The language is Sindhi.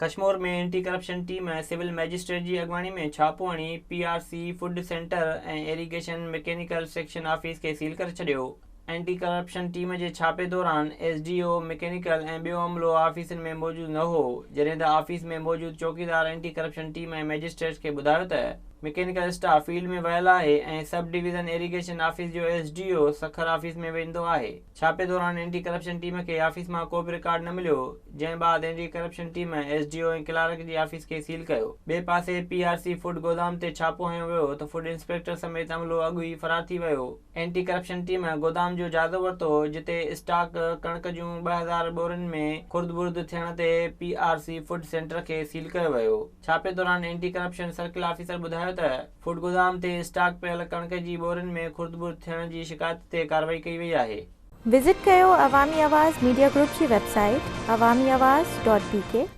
Kashmore ۾ anti corruption team civil magistrate جي اڳواڻي ۾ ڇاپو هڻي P R C food centre ۽ irrigation mechanical section office کي سيل ڪري ڇڏيو. اينٽي ڪرپشن ٽيم جي ڇاپي دوران ايس ڊي او مڪينيڪل ۽ ٻيو عملو آفيسن ۾ موجود نه هو، جڏهن ته آفيس ۾ موجود چوڪيدار اينٽي ڪرپشن ٽيم ۽ مئجسٽريٽ کي ٻڌايو ته مڪينيڪل اسٽاف فيلڊ ۾ ويل آهي ۽ سب ڊويزن ايريگيشن آفيس جو S D O Sukkur office ۾ ويندو آهي. ڇاپي دوران اينٽي ڪرپشن ٽيم کي آفيس مان ڪو به رڪارڊ نه مليو، جنهن بعد anti corruption team S D O ۽ clerk جي آفيس کي سيل ڪيو. ٻئي پاسي پي آر سي فوڊ گودام تي ڇاپو هنيو ويو ته فوڊ انسپيڪٽر سميت عملو اڳ ئي فرار ٿي ويو. اينٽي ڪرپشن ٽيم گودام جو جائزو ورتو، جتي اسٽاڪ ڪڻڪ جون 2000 ٻورين ۾ خرد برد ٿيڻ تي P R C food centre کي سيل ڪيو ويو. ڇاپي دوران اينٽي ڪرپشن سرڪل آفيسر ٻڌايو ته فوڊ گودام تي اسٽاڪ پيل ڪڻڪ جي ٻورين ۾ خرد برد ٿيڻ جي شڪايت تي ڪارروائي ڪئي وئي آهي. وزٽ ڪيو عوامي آواز ميڊيا گروپ جي website Awami Awaz dot B K.